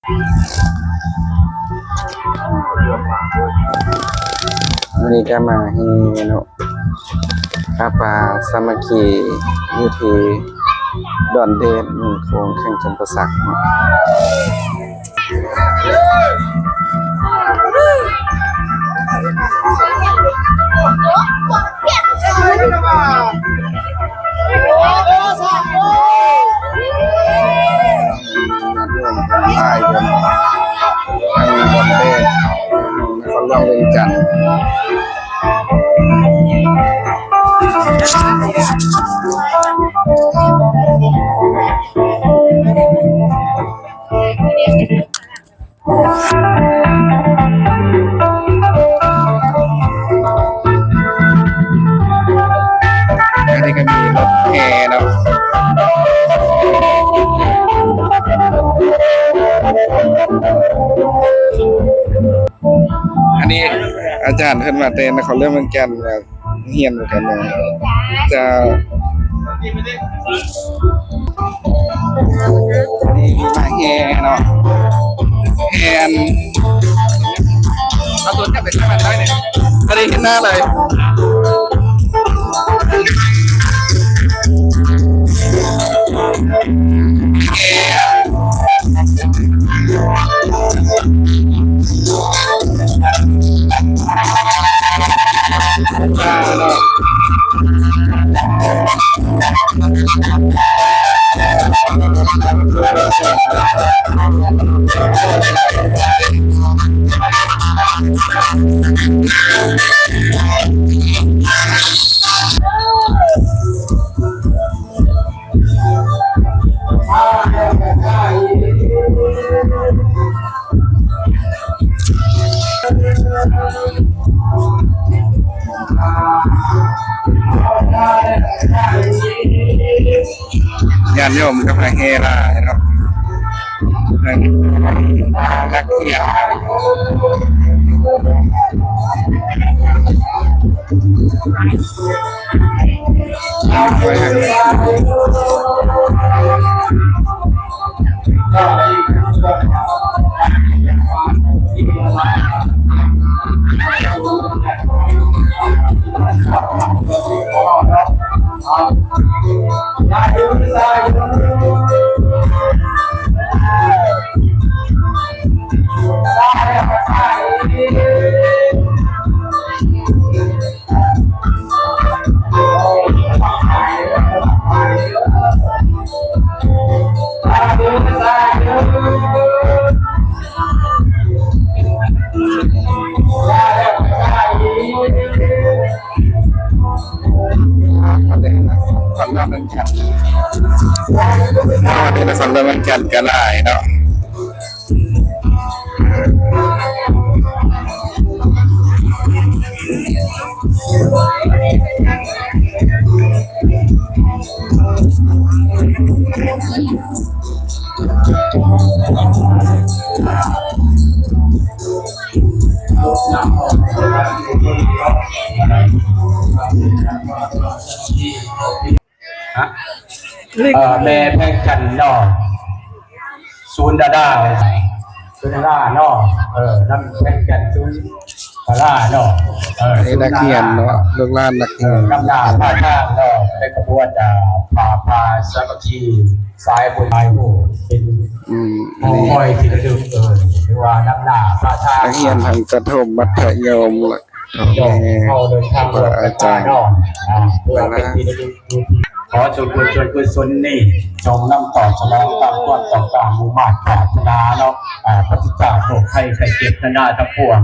ມື້ນີ້ກະມາແຫ່ເນາະ ຜ້າປ່າສາມັກຄີ ຢູ່ທີ່ດອນເດດ ເມືອງໂຂງ ແຂວງຈຳປາສັກເນາະ. ຍາດໂຍມເພິ່ນຫຼາຍຢູ່ເນາະ ທາງດອນເດດ ນະຄອນຫຼວງວຽງຈັນ. ອັນນີ້ກະມີລົດແຫ່ເນາະ ອັນນີ້ອາຈານເພິ່ນມາແຕ່ນະຄອນຫຼວງວຽງຈັນ ວ່າ ຮຽນນຳກັນເນາະ ຈະ ນີ້ມາແຫ່ເນາະ ແຫ່ ເອົາຕົວຈັບໄປທາງນັ້ນໄດ້ເນາະ ບໍ່ໄດ້ເຫັນໜ້າເລີຍ. ຍາດໂຍມກະມາແຫ່ຫຼາຍເນາະ ນັກຮຽນ. ນະຄອນຫຼວງວຽງຈັນກະຫຼາຍເນາະ. ຮະ ເອີ ແມ່ແພງຈັນເນາະ ສູນດາດາ ສູນດາດາເນາະ ເອີ ນຳແພງຈັນ ສູນດາດາເນາະ ເອີ ອັນນີ້ນັກຮຽນເນາະ ລູກຫຼານນັກຮຽນ ເອີ ນຳໜ້າພາທາງເນາະ ໃນຂະບວນ ອາ ຜ້າປ່າສາມັກຄີ ສາຍບຸນສາຍໂຫ ເປັນ ອືມ ຫໍຄອຍທີ່ລະລຶກ ເອີ ຖືວ່ານຳໜ້າພາທາງ ນັກຮຽນທັງປະຖົມ ມັດທະຍົມ ແລະ ເຮົາເດີນທາງຮ່ວມກັນມາເນາະ ເພື່ອເປັນທີ່ລະລຶກ ຂໍສ່ວນບຸນສ່ວນກຸສົນນີ້ ຈົ່ງນຳຕອບສະໜອງຕາມຄວາມຕ້ອງການມຸ່ງມາດປາດຖະໜາເນາະ ອາ ປາສະຈາກໂລກໄພໄຂ້ເຈັບນານາທັງປວງ.